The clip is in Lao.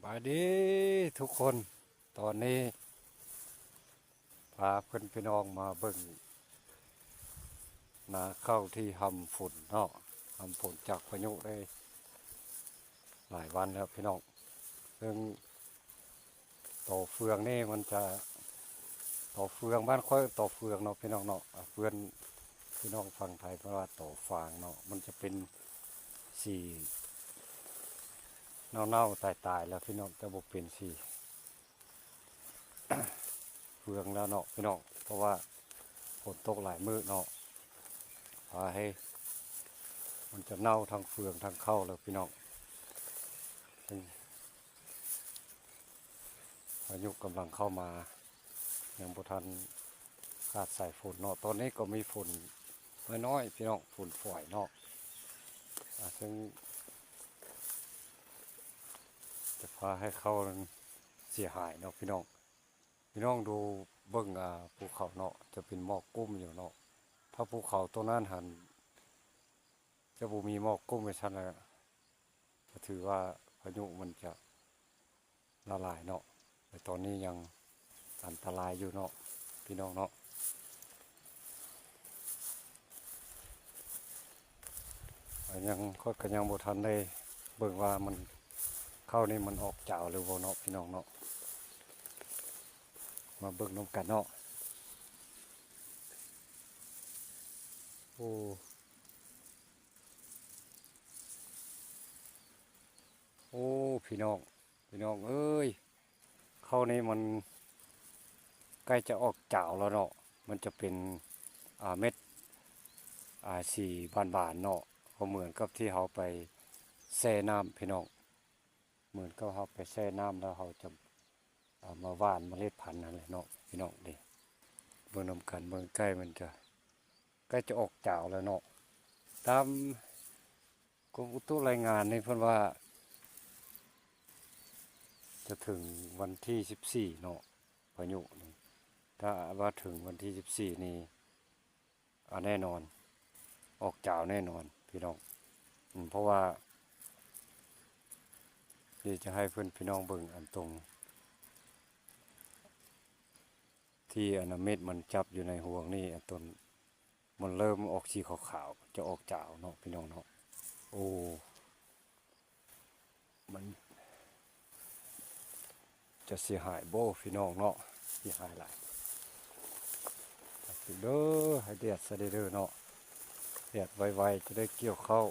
ສະບາຍດີທຸກຄົນ, ຕອນນີ້ພາເພື່ອນພີ່ນ້ອງມາເບິ່ງນາເຂົ້າທີ່ຫຳຝົນເນາະ, ຫຳຝົນຈາກພາຍຸໄດ້ຫຼາຍວັນແລ້ວພີ່ນ້ອງ. ເຊິ່ງ ຕໍເຟືອງນີ້ມັນຈະ ຕໍເຟືອງ ບ້ານຂ້ອຍຕໍ່ເຟືອງເນາະພີ່ນ້ອງເນາະ, ເພື່ອນພີ່ນ້ອງຝັ່ງໄທເພິ່ນວ່າຕໍຟາງເນາະ, ມັນຈະເປັນສີເນົ່າໆຕາຍໆແລ້ວພີ່ນ້ອງ, ຈະບໍ່ເປັນສີເຟືອງແລ້ວເນາະພີ່ນ້ອງ, ເພາະວ່າຝົນຕົກຫຼາຍມື້ເນາະ, ພາໃຫ້ມັນຈະເນົ່າທັງເຟືອງທັງເຂົ້າແລ້ວພີ່ນ້ອງ. ພາຍຸກຳລັງເຂົ້າມາ ຍັງບໍ່ທັນຂາດສາຍຝົນເນາະ, ຕອນນີ້ກໍມີຝົນນ້ອຍໆ ພີ່ນ້ອງ, ຝົນຝອຍເນາະ, ອາ ເຊິ່ງຈະພາໃຫ້ເຂົ້ານັ້ນເສຍຫາຍເນາະພີ່ນ້ອງ. ພີ່ນ້ອງດູເບິ່ງ ອາ ພູເຂົາເນາະ, ຈະເປັນໝອກກຸ້ມຢູ່ເນາະ, ຖ້າພູເຂົາຕົວນັ້ນຫັ້ນຈະບໍ່ມີໝອກກຸ້ມໄປຊັ້ນລະ ກໍຖືວ່າພາຍຸມັນຈະລະລາຍເນາະ, ແຕ່ຕອນນີ້ຍັງອັນຕະລາຍຢູ່ເນາະພີ່ນ້ອງເນາະ. ກໍຍັງ ຂ້ອຍກໍຍັງບໍ່ທັນໄດ້ເບິ່ງວ່າມັນ ເຂົ້ານີ້ມັນອອກຈາວຫຼືບໍ່ເນາະພີ່ນ້ອງເນາະ, ມາເບິ່ງນຳກັນເນາະ. ໂອ້ ໂອ້ ພີ່ນ້ອງ ພີ່ນ້ອງເອີຍ, ເຂົ້ານີ້ມັນໃກ້ຈະອອກຈາວແລ້ວເນາະ, ມັນຈະເປັນ ອາ ເມັດ ອາ ສີຫວານໆເນາະ, ກໍເໝືອນກັບທີ່ເຮົາໄປແຊ່ນ້ຳພີ່ນ້ອງ, ເໝືອນກັບເຮົາໄປແຊ່ນ້ຳແລ້ວເຮົາຈະ ເອົາມາຫວ່ານເມລັດພັນຫັ້ນແຫຼະເນາະພີ່ນ້ອງເດ້. ເບິ່ງນຳກັນ ເບິ່ງໃກ້ ມັນຈະ ໃກ້ຈະອອກຈາວແລ້ວເນາະ. ຕາມກົມອຸຕຸລາຍງານນີ້ເພິ່ນວ່າ ຈະເຖິງວັນທີສິບສີ່ເນາະ ພາຍຸນີ້, ຖ້າວ່າເຖິງວັນທີສິບສີ່ນີ້ ອາ ແນ່ນອນ ອອກຈາວແນ່ນອນພີ່ນ້ອງ. ອືມ ເພາະວ່າ ດຽວຈະໃຫ້ເພື່ອນພີ່ນ້ອງເບິ່ງອັນຕົງ ທີ່ອັນນະ ເມັດມັນຈັບຢູ່ໃນຫ່ວງນີ້, ອັນຕົນ ມັນເລີ່ມອອກສີຂາວໆ ຈະອອກຈາວເນາະ ພີ່ນ້ອງເນາະ. ໂອ້ ມັນຈະເສຍຫາຍບໍ່ພີ່ນ້ອງເນາະ? ເສຍຫາຍຫຼາຍ. ເດີ ໃຫ້ແດດຊະເດີເນາະ, ແດດໄວໆ ຈະໄດ້ກ່ຽວເຂົ້າ.